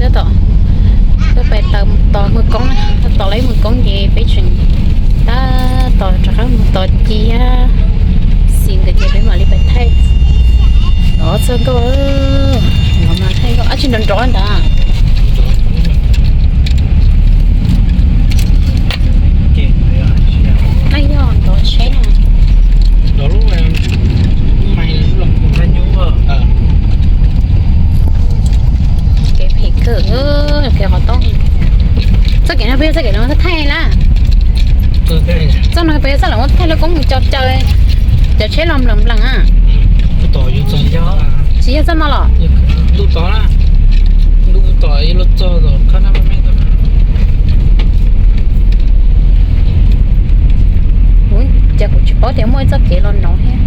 Tab tom, peb pais tos Maj Koob na, tos lawv Maj Koob ces peb tseem tab tom rov qab mus tos Ci thiab Xis nkawd ces peb mam li pais thaij. Los txog nkauj, los mas thaij nkauj, ab tsis nrov nrov ntawd. Nej yog nrov tsheb na. Kev phem kawg, kev qhov toob. Txoj kev no peb yog txoj kev los thaij na. Txoj no peb yog txoj los thaij lub koob mus co caw, cov tsheb los nplees nplees a. Tsis yog txoj no los? Ua cas kuv tsis paub tias muaj ib txoj kev los no thiab.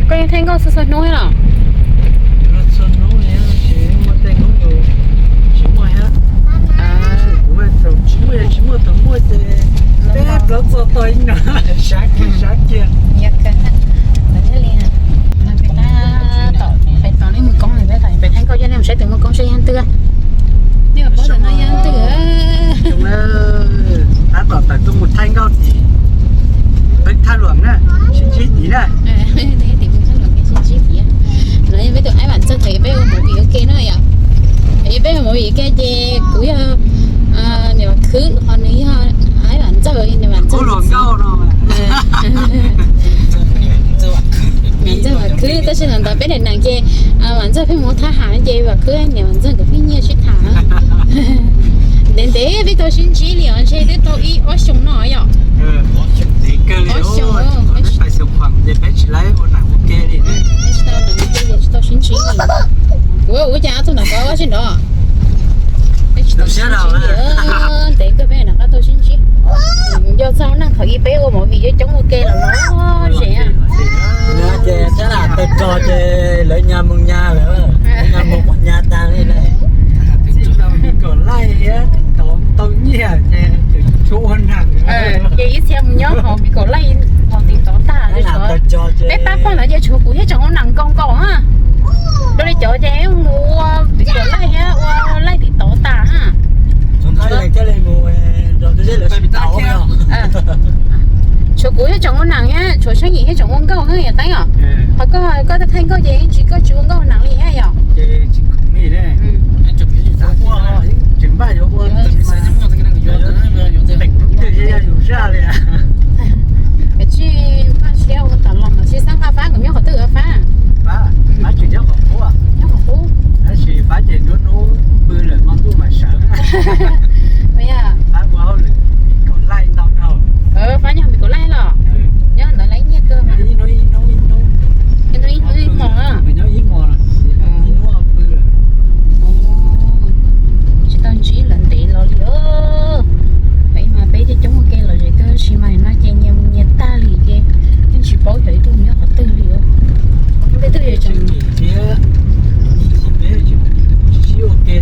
Koj yeej thaij nkauj txhua txhua hnub thiab los? Peb tab tom pais tos lawv Maj Koob, peb tab tom pais thaij nkauj coj nej mus saib tus Maj Koob saib yog twg. Nej paub tus no yog twg? Tab tom tawm tuaj mus thaij nkauj tim Peb Thaj Luam na, sib ntsib tid na. Tim Peb Thaj Luam sib ntsib tid. No yog peb tus Aib Vam Ntxawg thaum peb ua movie ua ke na yom. Thaum peb ua movie ua ke ces kuv yog niam Vam Khwb, ho nws yog Aib Vam Ntxawg, niam Vam Ntxawg. Vam Ntxawg Vam Khwb, tab sis ntawd peb daim neeg ces Vam Ntxawg pheej mus thab ham ces Vam Khwb niam Vam Ntxawg nkawd pheej nyiag sib tham. Ntev ntev peb tau sib ntsib li os, ntshe twb tau ib ob xyoos no yom. Ob xyoos, peb tsis tau, tsis tau sib ntsib li. Ua cas txog ntawm ko sib nrov? Peb tsis tau sib ntsib li, ntev kawg peb rov qab tau sib ntsib. Nco txog neej thaum ub peb ua movie coob coob ua ke los los ze. Ces thiab lam tawg tso ces lawv nyas mus nyas lawm, lawv nyas mus nyas tag li lawm. Tau nyiaj ces tshuav ua neeg. Ces ib txhia mus nyob hauv Pi Kaum Laij hauv tim tod tag li. Peb pab pog ntawd ces tshuav kuv thiab tseem ua neeg nkaus nkaus na. Dua li cov ces mus ua Pi Kaum Laij thiab ua laij tim tod tas na. Tshuav kuv thiab tseem ua neeg thiab, tshuav Tsheej Yim thiab tseem ua nkauj na yom Teeb os. Ho koj, koj thaij nkauj ces tsis, koj tsis ua nkauj neeg li thiab yom? Kav tsij npaj siab ua tom los mas sib xav nqa Fab, kuv nyob qhov twg Fab? Nyob qhov qub. Fab nyob Pi Kaum Laij los? Nyob ntawd lawv nyiaj kawg. Ib hnub ib hmos. Tsis tau ntsib lawv ntev los li os. Peb mas peb coob coob ua ke los ze kawg, tab sis mas no ces nyias mus nyias tag li ces yeej tsis paub xyov ib tug nyob qhov twg li os. Tej tug yuav tseem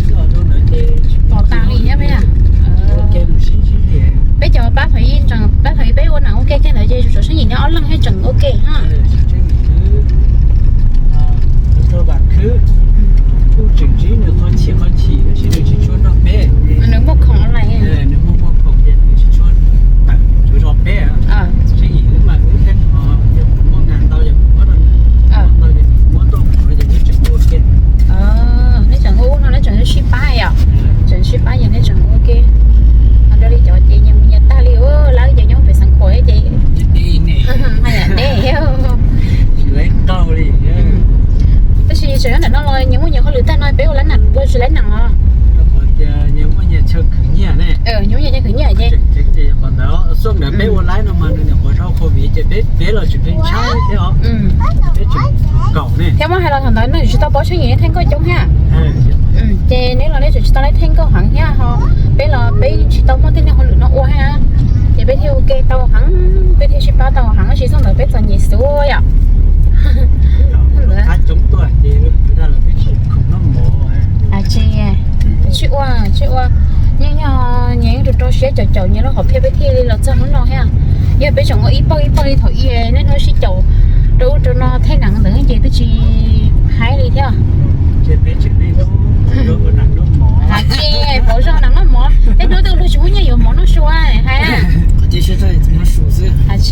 tos tas li thiab. Peb cov pab thaum ub, pab thaum ub peb ua neeg ua ke kiag ntawd ces tshuav Tsheej Yim nyob ob leeg thiab tseem ua ke na. Nws muaj khoom online. Neb tseem ua ub no neb tseem sib pab yom? Tseem sib pab ces neb tseem ua ke. Ho raws li cov ces nyias mus nyias tag li, lawv ces nyob pem Xeev Khuam ces mas yam deb. Tab sis tseem nyob ntawm no los nyias muaj nyias hauj lwm tag no peb ua laib nees, ua tsis laib nees os. Nyias muaj nyias chaw khwv nyiaj ces peb ua laib no mas nws nyuam qhuav dhau covid ces peb los tseem ntshai thiab os. Thiab muab hais los thaum ntawd nej tsis tau paub Tsheej Yim thaij nkauj coob thiab. Ces neb los nej tseem tsis tau laib thaij nkauj heev thiab ho peb los peb tsis tau muaj tej niag hauj lwm no ua thiab. Ces peb thiaj ua ke tau heev, peb thiaj sib pab tau heev, tab sis txog ntawd peb txom nyem xwb yom. Tsis, tsis ua, nyias yog nyias tus Zoo siab caum caum nyias lub hom phiaj peb thiaj li los txog hnub no thiab. Yog peb tseem ua ib pauj ib pauj li thaum ub, niaj hnub sib caum rau ub rau no thej nees ntawd ces twb tsis haib li thiab. Hais tsis pauv zog nees noj mov, tej hnub twb luag tsis muaj nyiaj yuav mov noj su hais. Hais tsis,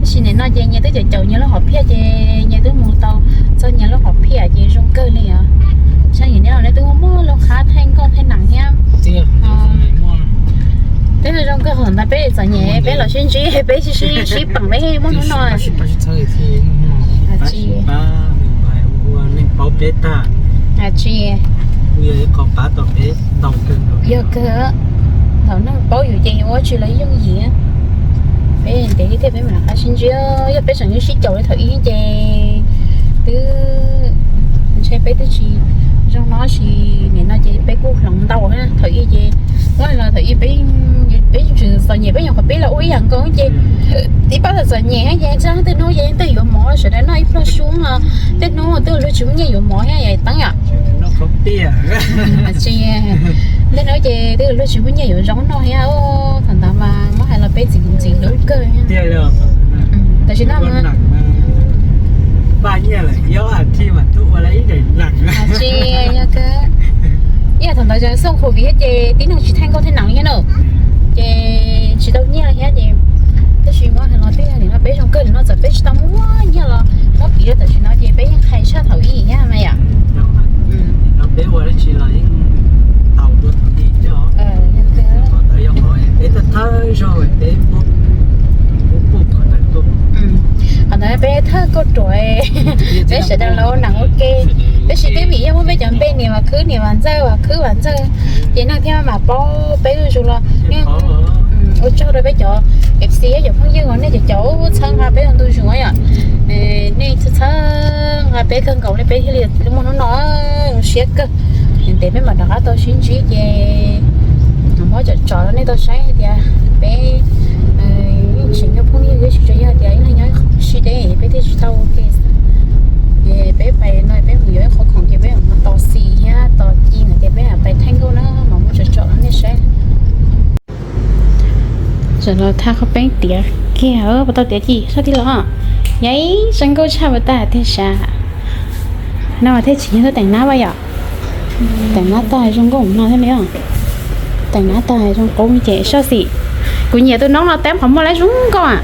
tab sis nim no ces nyias twb caum caum nyias lub hom phiaj ces nyias twb mus tau txog nyias lub hom phiaj ces zoo kawg li os. Saib nim no nej twb muaj muaj lub qhab thej nkauj thej nees thiab. Peb zoo nkauj hov ntawd peb txom nyem peb los sib ntsib peb sib sib peem peb muaj hnub no. Tsis, yog kawg, thaum neeg paub yus ces yus ua tsis los yooj yim. Peb ntev li thiaj peb mam rov qab sib ntsib. Yog peb tseem yuav sib caum li thaum ub ces twb ntshe peb twb tsis zoo no, sis nim no ces peb kuj hloov ntau na. Thaum ub ces muab los thaum ub peb, peb tseem txom nyem peb nyuam qhuav pib los ua ib yam nkaus ces tib pab txom nyem ces txog tej hnub ces twb yuav mov sawv daws noj ib pluag sub no, tej hnub twb luag tsis muaj nyiaj yuav mov thiab yom Teeb yom. Tej hnub ces twb luag tsis muaj nyiaj yuav zoo noj thiab. Thaum ntawd mas muab hais los peb txiv ntxim hlub kawg. Tam sim no mas tsis, yog thaum ntawd yog xoj covid thiab ces tib neeg tsis thaj nkauj thaj nees thiab na, ces tsis tau nyiaj thiab ces, tab sis muab hais los twb yog nim no peb zoo kawg li no txawm peb tsis tau muaj nyiaj los muab piv rau tam sim no ces peb yeej qhais tshaj thaum ub thiab mas yom. Qhov ntawd peb thawj kauj ruam, peb sawv daws los ua neeg ua ke, tab sis twb vim yog muab peb cov npe niam Vam Khwb niam Vam Ntxawg Vam Khwb Vam Ntxawg ces neeg thiaj mam paub peb zuj zus los yeej ua tsaug rau peb cov F C cov phooj ywg uas nej cov caum txhawb nqa peb ua ntu zus yom. Nej txhawb nqa peb kawg nkaus li peb thiaj li muaj hnub no, zoo siab kawg. Ntev peb mam rov qab tau sib ntsib ces muab tsom tsom rau nej tau saib hais tias peb yeej tsis nyob phooj ywg tab sis tsuas yog tias ib leeg nyob sib deb peb thiaj tsis tau ua ke. Ces peb pais no peb mus yuav ib qho khoom ces peb mus tos xis thiab tos ci ntawd ces peb pais thaj nkauj na, mas muab tsom tsom rau nej saib. Txawm los thaj qhov peeb tiav kiag, puas tau tiav ci sab tid los? Yog ib zoo nkauj tshaj puas tag tiag sav. No mas thiaj tsis nyob tuaj teem nab vas yom. Teem nab tag zoo nkauj no thiab li. Teem nab tag zoo qub ces sab xis. Kuv nyiam tus noob no teeb qhov muag lawm zoo nkauj.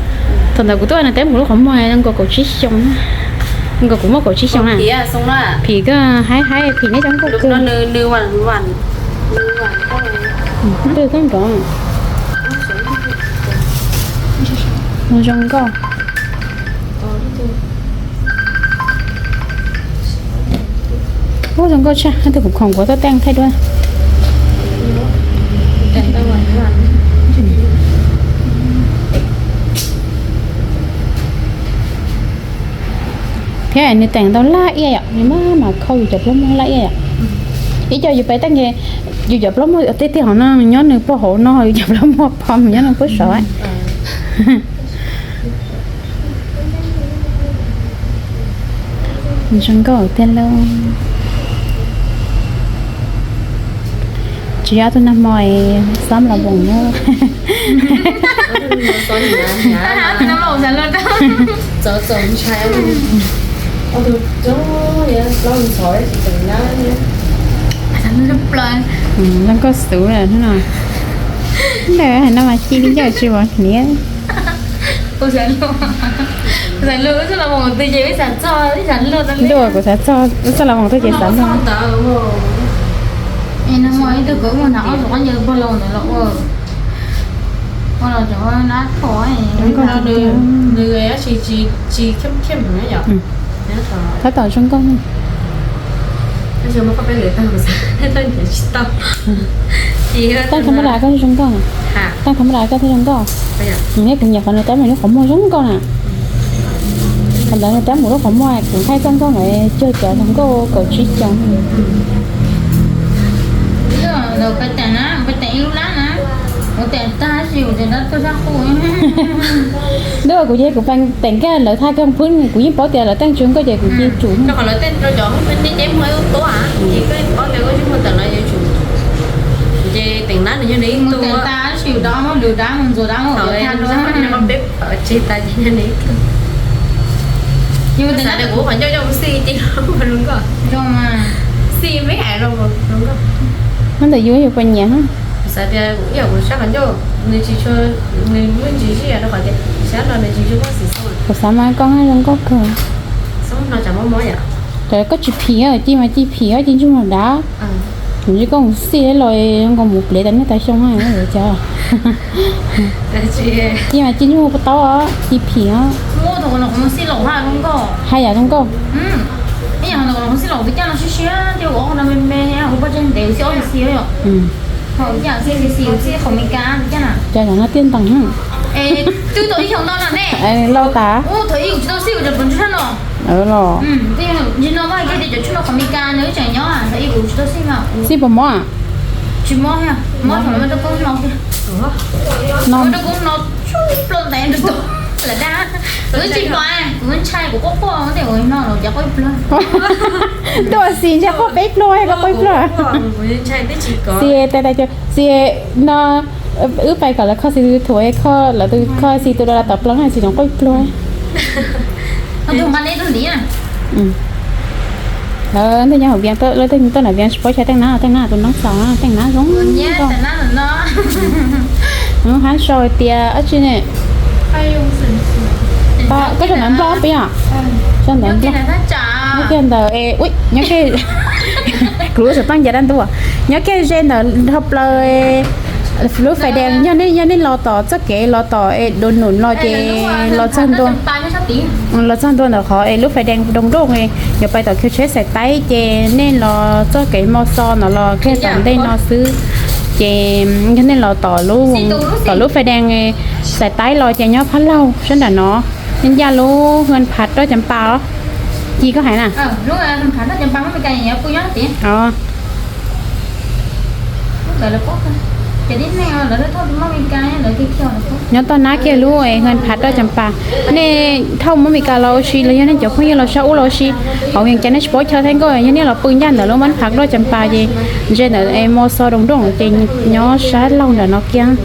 Thaum ntawd kuv tuaj nws teeb kuv lub qhov muag zoo nkaus kaum tsib xyoo, zoo nkaus kuv muaj kaum tsib xyoo na. Phim kawg, haib haib phim neb zoo nkauj kawg. Twb kawg nkaus. Zoo nkauj. Ub, zoo nkauj tshaj, tus kuv khoom kuv tuaj teeb thaij duab. Thiab nws teem tau laj iaj yom, nws maj mam khau yus cov plaub muag laj iaj yom. Ib co yus pais teeb ces yus cov plaub muag tiag tiag hauv no nyob nws puag hauv no, yus cov plaub muag pom nyob nws puag saud. Zoo nkauj tiag lauj. Tsis yog ob tug nag hmo xob los voos na. Zoo nkauj xwb no. Ntawm no mas ci li ncauj tsis pom hniav. Ntuj, kuv xav txog, wb txoj los voos twg ces xav luag. Tab tom zoo nkauj. Teeb thaum ntawd koj zoo nkauj. Teeb thaum ntawd koj thiaj zoo nkauj. Nws neb kuv nyiam qhov nws teeb mus lub qhov muag zoo nkauj na. Qhov ntawd nws teeb mus lub qhov muag kuv thaij txoj nkauj ntawd cuag cov hluas nkauj kaum tsib xyoos. Ntuj, kuv ces kuv teem kiag lawv thaj kawg phwb kuv yeej paub tias lawv teej tsis zoo nkauj ces kuv cia tsum. Ces teem na Mus tawm tas tab sis yus dab muab lwm dab mus ntxuav dab mus ua tag rau. Peb pawv tseg tas ces nyob nws ib tug. Yus xav tias kuv qhov ncauj coj mus xij ces zoo nkauj. Xij me hais los zoo nkauj. Ntawm yus yus puas nyiam? Xav tias yam kuv sab qhov ncauj nws tsis tshua, nws muaj ntsis zij rau qhov tias sab no nws tsis tshua muaj xim xoob. Kuv xav mas koj zoo nkauj kawg. Xoob no tsam mob mob yom. Ces koj tsis phim, ci mas ci phim, ci ntsej muag dav. Kuv ntsej koj mus xij los zoo nkaus mus plev tas niaj tas xyoo cas. Ci mas ci ntsej muag puas tau, ci phim. Haj yam zoo nkauj. Cas no tiaj ntees. Lau tas. Los. Xij puas mob? Tuaj xis ntshai quaj peb pluag, quaj peb pluag. Xis tais tais, xis no wb pais kom lawv kho xis tus thuam, kho lawv tus kho xis tus dab tom plaub xis no quaj pluag. Lawv tej nyob hauv Vias, lawv tej tuaj nram Vias tsis paub xyov Teej Nab, Teej Nab tus noob xaus, Teej Nab zoo. Hab sau tias ab tsi ne. Koj sau ntawv Nplog peb yom? Sau ntawv Nplog. Nyob kiag ntawm, nyob kiag, kuv lub xov tooj ncav dab ntub, nyob kiag ze ntawm dhau plaws lub fais dees, yog nej, yog nej los tom txoj kev los tom Dua Num los ces los txog ntua, los txog ntua ntawm qhov es lub fais dees Doo Dooj, yuav pais tom khiv tsheb Xais Taib ces nej los txoj kev Mo Xo no los kiag tom ntej no xwb. Ces yog nej los tom lub, tom lub fais dees Xais Taib los ces nyob phab laug sab nram no, nyob ncaj lub Hwj Phav Roj Cas Pas os. Ci koj hais na. Nyob toj nab kiag lub Hwj Phav Roj Cas Pas. Nej thauj Hmoob Mes Kas los ua si los yog nej cov phooj ywg los sab ub los ua si, hauv Vias Cas nej tsis paub chaw Thaib Nkauj, yog nej los pw ncaj ntawm lub Hwj Phav Roj Cas Pas ces ze ntawm Mo Xo Doo Dooj ces nyob sab laug ntawm no kiag.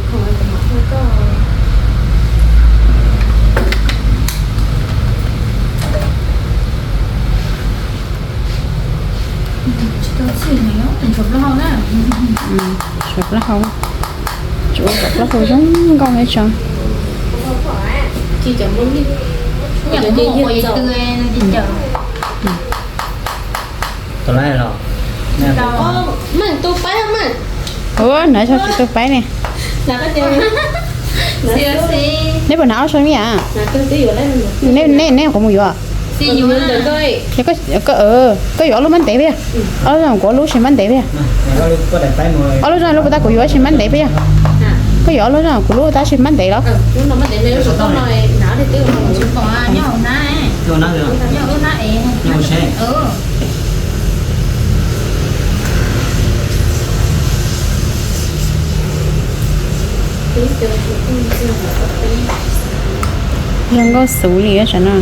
Suav plaub hau, tsuav suav plaub hau zoo nkauj me tso. Ua na, tsis tu paib ne. Neb puas hnav ob sab me a? Neb, neb kuv mus yuav. Koj yuav ob lub mab ntev peb yog? Ob lub zoo kuv ob lub tsis mab ntev peb yog? Ob lub zoo lub puas tau kuv yuav tsis mab ntev peb yog? Koj yuav ob lub zoo kuv lub tab tsis mab ntev los? Zoo nkauj xwb li sab no.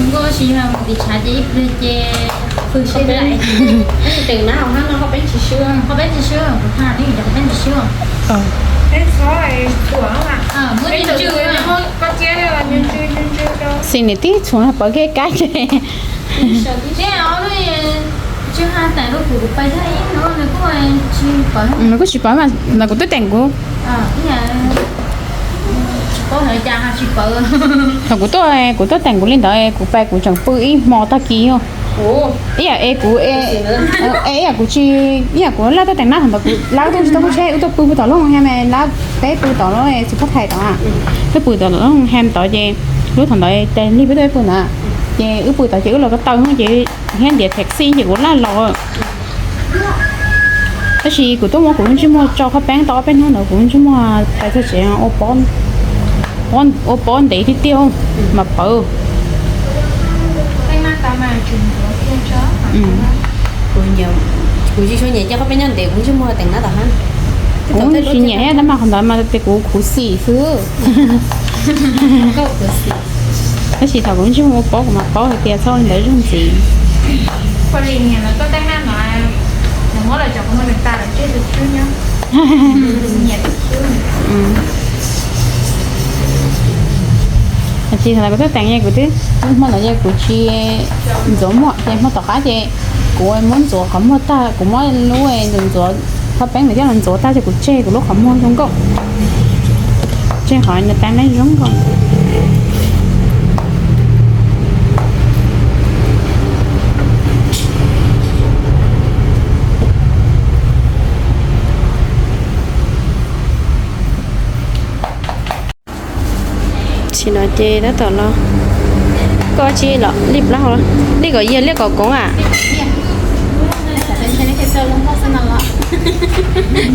Nkauj tsis yog mus tim tshav ces ib pliag ces pw seb lawm. Teem nab hauv hab no qhov peb tsis swb, qhov peb tsis swb, kuv tha neb cov qhov peb tsis swb. Xis niam tib txhuv pawv kiag kab ces. Nws kuj tsis pawv mas, no kuv twb teem kuv. Thaum kuv tuaj, kuv tuaj teem kuv li ntawd, kuv pais kuv tseem pw ib hmo tag kis. Ib yam es kuv, ib yam kuv tsis, ib yam kuv laj tuaj teem nab thaum ntawd kuv lab tuaj tsis tau pub tsheb, wb tuaj pw pw tom lub hoo ha me lab peb pw tom lub txiv pab thais tod, tuaj pw tom lub hoo ha tod ces lub thaum ntawd tes lig peb tuaj pw ntawd, ces wb pw tod ces wb los ko taw ces thiab ntiav taxi ces kuv laj los. Tab sis kuv tuaj muab kuv lub ntsej muag tso qhov peeb tau ob peb hnub ntawd kuv lub ntsej muag tais txog tsev ua pob ntev tiag tiag mas pawv. Kuv tsis tshua nyiam cia qhov peb nyob ntev kuv ntsej muag teem nab tom hab. Kuv tsis nyiam tab mas qhov ntawd mas tias kuv khuv xim xwb. Tab sis thaum kuv ntsia mus paub kuv mam paub hais tias txhob ua li ntawd zog ntxiv. Hais tias thaum kuv twb teem ces kuv twb, hmo ntawd ces kuv tsis ntxuav muag ces hmo tom qab ces kuv muab ntxuav qhov muag tag, kuv muab lub ntxuav, qhov peeb ntawd coj los ntxuav tag ces kuv tseg kuv lub qhov muag zoo nkauj, tseg qhov nws tab leb zoo nkauj. Tsis no ces tab tom los, koj tsis los li plaub hau, li kom yog liab kom koov a.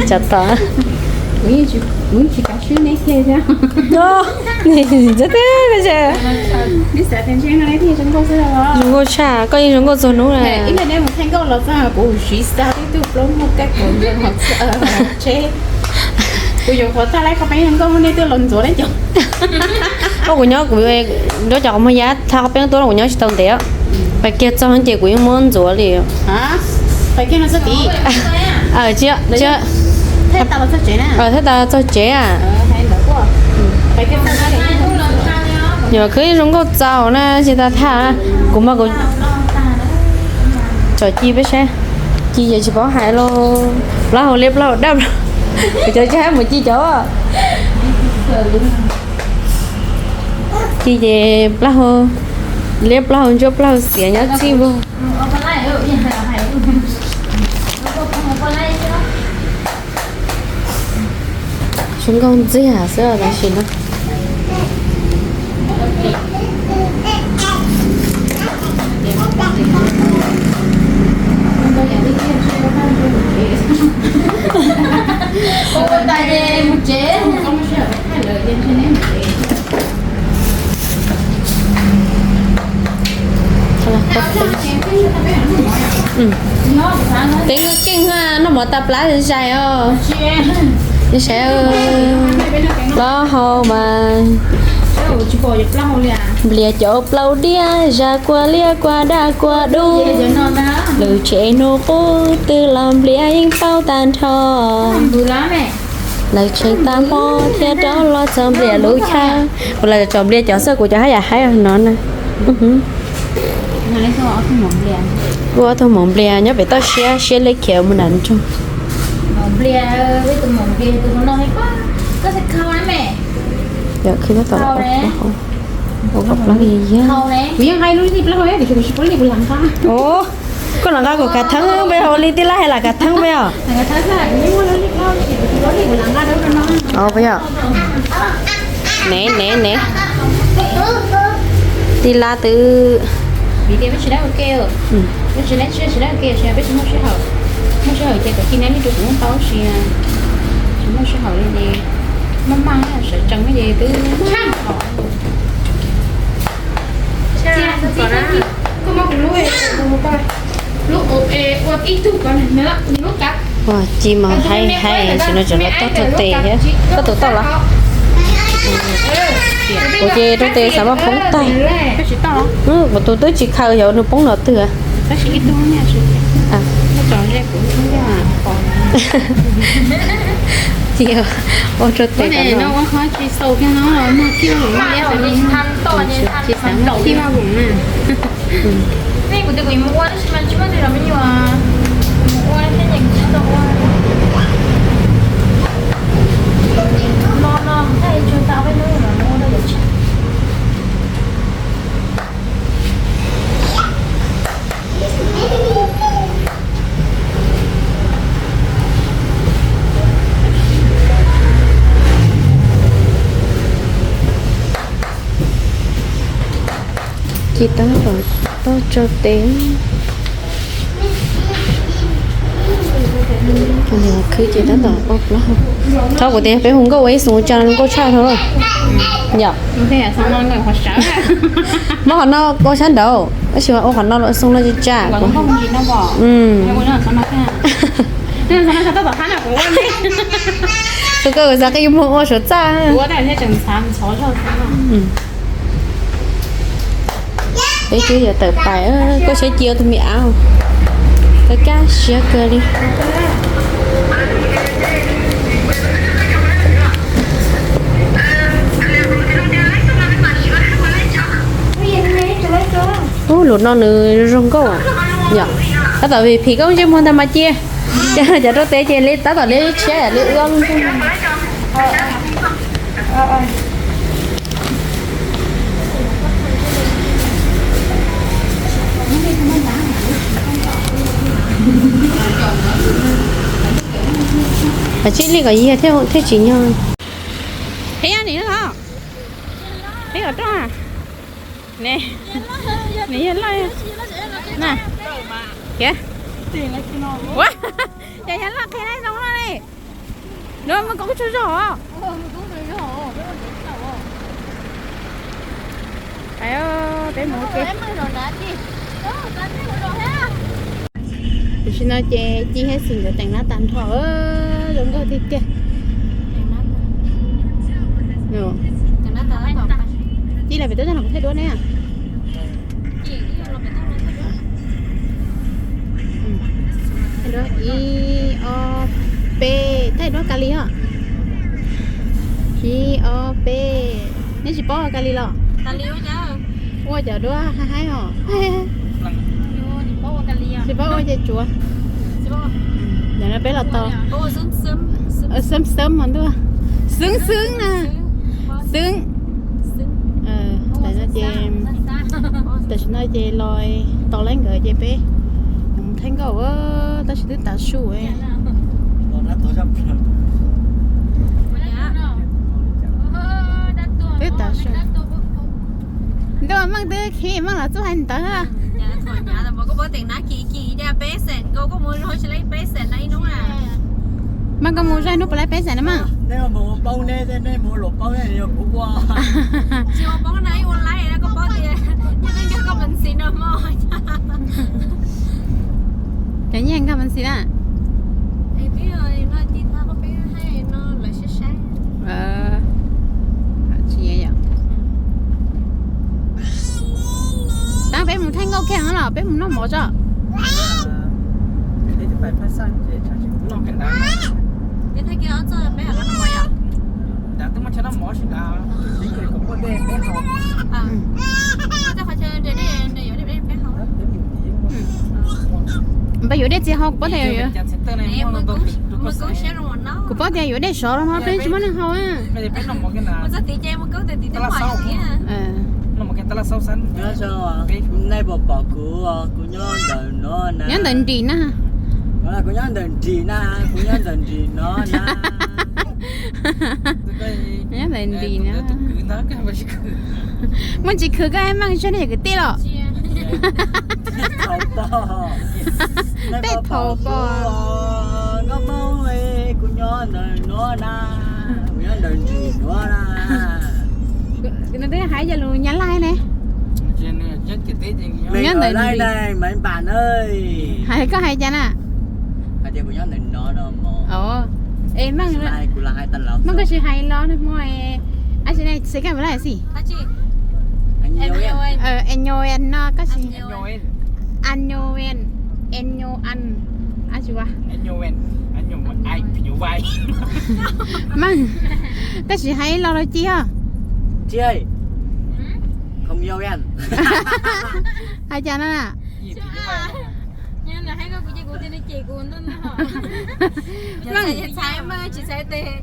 Tsam tom, tsis kav swb neb kiag thiab. Zoo nkauj tshaj, koj yeej zoo nkauj txog hnub na. Kuv yuav qhuav tag lawm, qhov peeb zoo nkauj nej twb los ntxuav lawm cov. Kuv nyob kuv nrog cov qhov muag yab thab qhov peeb tuaj, kuv nyob tsis tau ntev. Pais kiag txog ces kuv yeej muab ntxuav li. Tsis, thaij tas los txog tsev a. Nyuam qhuav zoo nkauj txaus na, tsis tas thaj. Kuv mas kuv tsom ci peb saib, ci ces tsis paub hais los, plaub hau liab plaub hau daj, kuv cov tsis hais mus ci cov. Ci ces plaub hau liab plaub hau ntsuab plaub hau xiav nyob txhij vog. Zoo nkauj ntxiag xwb tam sim no. Teeb keej noj mov tas plab zais os. Saib, plaub hau mas nplias cov plaub diaj zas kua liab kua daj kua dub. Lawv tsev hnub qub twg los nplias yeej paub tag nrho. Lawv tseem tas hmo thiab rov los txog nplias lub chaw. Kuv los tsom nplias cov xwb, kuv cov haj yam haib no na. Kuv ob tug maum nplias nyob pem toj siab, siab liab khiav mus nram nroog. Yog khwv tab tom ua kom plaub li yag. Koj lam nqa kom kav theeb peb, ua li tij laug hais lam kav theeb peb os. Nev nev nev. Tij laug twb Ua ci mas haib haib, tam sim no tseem los toj rau tes thiab. Koj tus toj los? Kuv ces rau tes xav mas poob tag. Kuv tus twb tsis khaws, xyov nws poob no twg. Cia ua rau tes kom no. Ces tab tom toj rau tes. Khwv ces tab tom ua plaub hau. Thaum kuv tias peb hu nkauj ua ib xoo tsa nkauj tshaj thaum. Yom. Muab qhov no ua sab nraud, tab sis ua qhov no los xoo no tsis tsa. Tus koj xav qhia muag ua suav txaj. Ua tseem ntxhov ntxhov zog xwb. Peb twb yuav tawm pais, koj saib cia tus me ab, kab kab siab kawg li. Ub, lus no nws zoo nkauj yom. Tab tom vim phim koj ntsej muag ntag mas cia. Ces cov rau tes ces li tab tom li lub tshiab li ub ob lub ntsej muag. Kav tsij li kom yiag thiaj tsis nyog. Qhib nim los, qhib kom roj. Ne, nws yog loj na. Kiv, ua, cas yog loj qhia zoo loj li. Nws muaj koob tshuaj zog os. Peb mus ua ke. Tam sim no ces Ci thiab Xis nkawd teem nab tas nrho, zoo nkauj tiag tiag. Ci, lawv pem toj zog los kuv thaij duab ne. Ib ob peb, thaij duab Kali os. Ib ob peb, neb tsis paub ua Kali los? Ua cov duab haib haib os. Tsis paub ua ces tsuav. Nim no peb los tau. Xeeb xeeb mas ntuj. Xeeb xeeb na. Xeeb. Tam sim no ces, tam sim no ces los tau lawv nkawd ces peb mus thaij nkauj, tab sis twb tav su. Twb tav su. Ntuj, Meej twb khib Meej los txuj hais ntawd. Meej, koj mus zog hnub puas laib peb xees na Meej? Tsis ua paub na, ib ua laib na, koj paub tias nyiaj nkag koj mas ntxim no mog. Cov nyiaj nkag mas ntxim na. Tab peb mus thaij nkauj kiag no los peb mus noj mov tso. Peb yuav dej txiv hau kuv paub tias yuav, kuv paub tias yuav dej sov los no peb tsis muaj neeg haus. Nej puas pom kuv, kuv nyob ntawm no na. Nyob ntawm nrim na. Kuv nyob ntawm nrim na, kuv nyob ntawm nrim no na. Nyob ntawm nrim na. Muaj tsis khwv koj Meej, tsis yog nej cov kwv tij los? Tej thaum pom. Nws twb hais cov lus Nyab Laj ne. Nyob ntawm nrim. Hais koj hais cas na? Es Meej, Meej koj tsis hais los no hmo, ab tsi ne, xes kaj mus laj xi. Anyoen no koj tsis, anyoen, anyoan, ab tsi ua. Meej, koj tsis hais los los Ci os. Hais cas no na?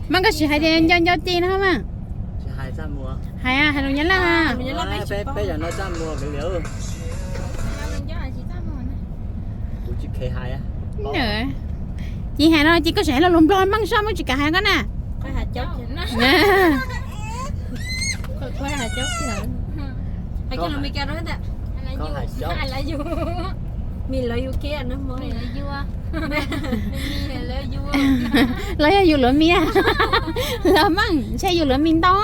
Meej, koj tsis hais tias nco nco Ci no Meej? Hais, hais lus Nyab Laj. Ci hais no Ci, koj tsis hais lo lus Nplog Meej soj, Meej tsis kam hais koj na. Los yog yus luav mis, los Meej ntshe yus luav mis ntau.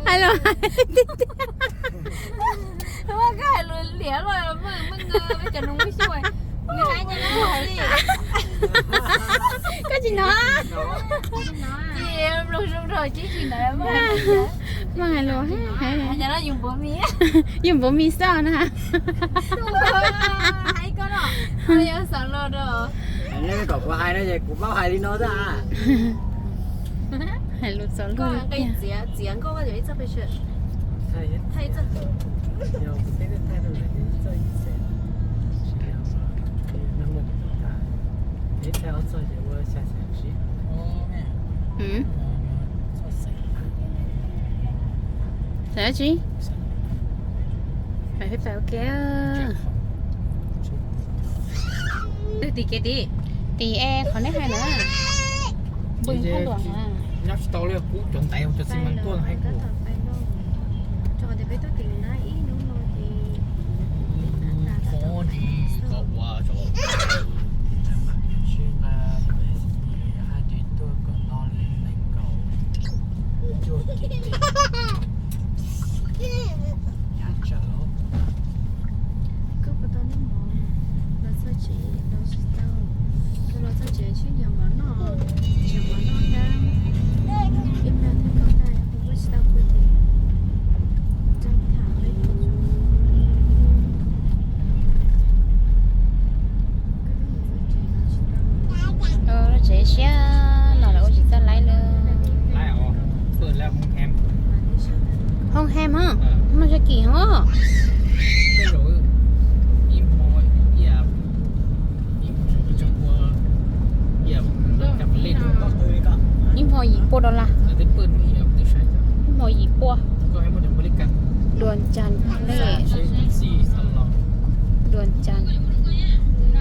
Hais lus, hais lus liam los Meej, Meej, cov nus muab xyuas, nws hais nyab laj li. Maj hais lus, yus npuav mis xwb na. Kom kuv hais no ces kuv paub hais li no xwb. Hais lus txaus luag tiag. Xav dab tsi? Pais peb pais ua ke. Tim kev tim, tim e qhov neb hais na. Nyob tsis tau li, kub cov ntaiv cov xi mas tuaj heev. Tsev siab los lawv ua tsis txawj laib li. Hoo hem hos, muaj tso kim hos. Ib hmo yim pua dollar. Ib hmo yim pua. Dua cas lej. Dua cas,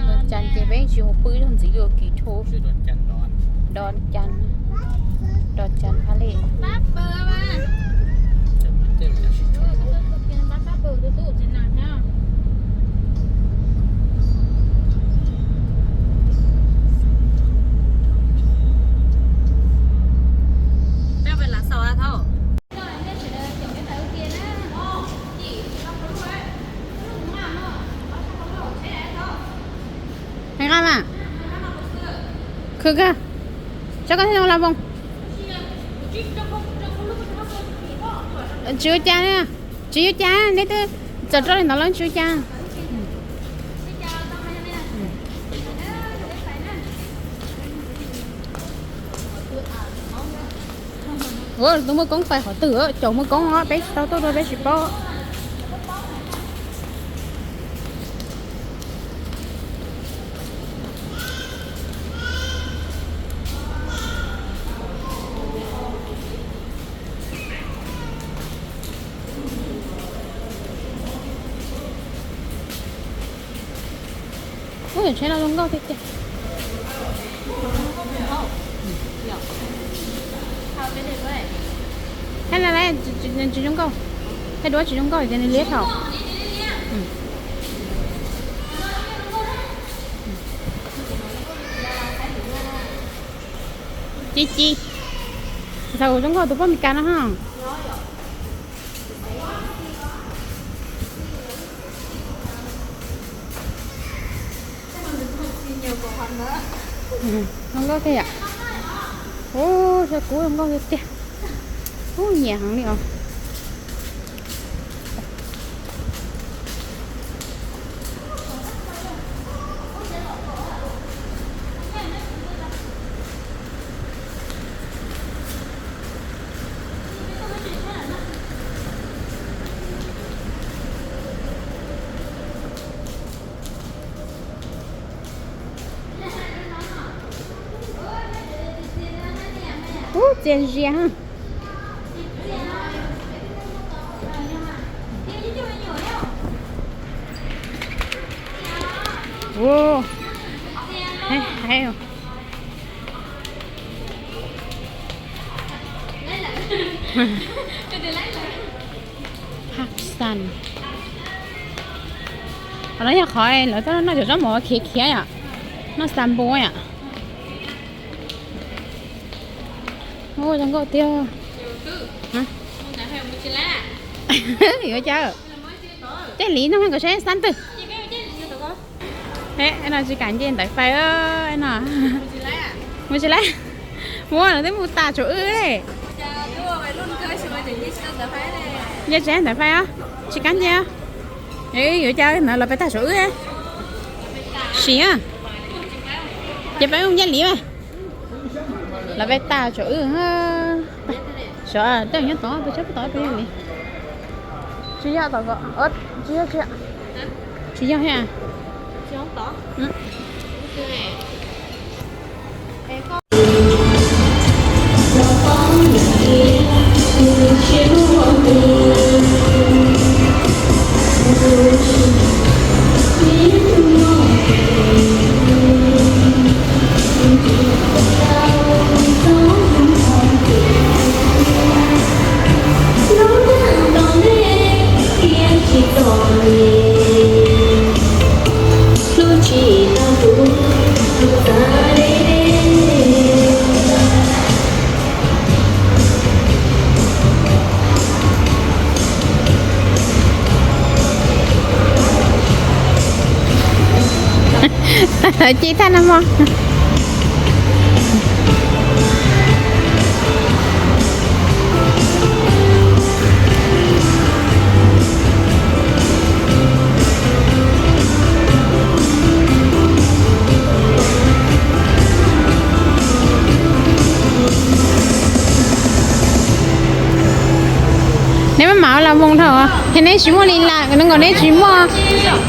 dua cas ces peb tsis mus pw ib zaug ntxiv li ua kis thu. Dua cas, dua cas ha li. Nqa mas. Khwv kag. Tso koj thiaj la voos. Tsis ua cas, tsis ua cas, neb twb txaws rau li ntawd los tsis ua cas. Ua tus muaj koob pais qhov twg, caum muaj koob os, peb tsis tau tuaj dua peb tsis paub. Ub, tsheb no zoo nkauj tiag tiag. Thaij na, tsis zoo nkauj. Thaij duab tsis zoo nkauj ces nws liab thaum. Ci ci. Thaum zoo nkauj tus poj Meskas no ha. Zoo nkauj tiag yom. Ub, xyov kub zoo nkauj tiag tiag. Ub, nyiam heev li os. Ub, txias zias. Ub, heev. Haj xan. Qhov no yog qhov lawv noj cov zaub mov khiav khiav yom, noj xas npus yom. Ub, zoo nkauj tiag. Yuav cas? Caij li no kom saib xab twg. No tsis kam nce ntawd fais no. Mus tsis laib. Ua, lawv twb mus tas saum wb li. Nce tsev ntawm fais os, tsis kam nce. Yuav cas ntawd los peb tas saum wb. Sim, ces peb mus nce li mas. Los peb tas saum wb. Saum tej nyob tod, peb tsob tod peb nce li. Tsis yog tod, tsis yog, tsis yog. Tsis yog thiab. Ci thaj no mog. Neb maj mam los mus thaum, ces neb tsis muaj li lawm, zoo nkaus neb tsis muaj,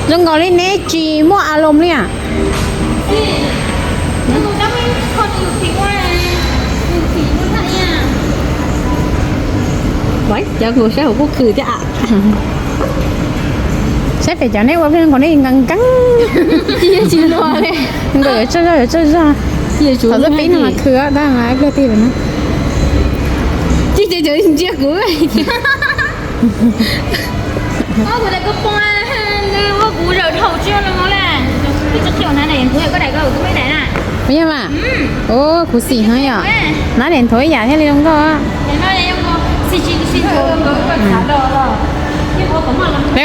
zoo nkaus li neb tsis muaj a loos li. Cov kuv saib hauv kuj khwm thiab. Saib pem cov neb ua pheej nkaus neb nkees nkees. Tsis luag li. Nkaus yuav tsaj zog yuav tsaj zog. Thaum twb pib no mas khwm tab mas ib pliag twg lawm na. Tsis ces cov ntsia kuv. Kuv zaum dhau tsis no le. Ib tsob qhiav na, kuv daim kuv daim na. Ua yog mas. Ua khuv xim heev yom. Nab daim nthuav ib yam thiaj li zoo nkauj.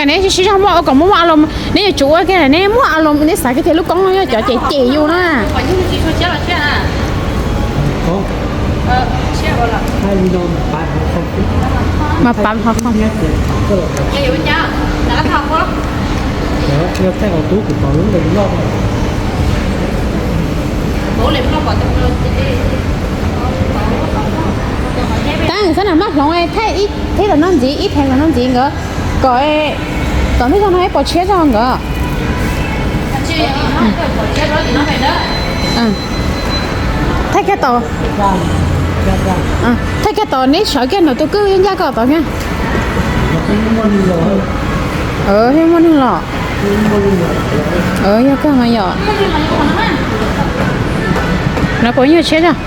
Neb sib zog muaj ua kom muaj muaj a loos, neb yuav tsum ua kiag neb muaj a loos, neb xav kiag tias lub koob no yog cov cem cem yus na. Mas pab ho không. Tab xab nam maj hloov thaij ib thib los no ntxiv, ib pheem los no ntxiv nkawd, kom, kom ntej zog no ib pom tshiab zog nkawd. Thaij kiag tau, thaij kiag tau neb sawv kiag ntawm tus kwj ncaj ko tau kiag. Muaj neeg los. Yog kawg mas yom. No puas yog tshiab zog?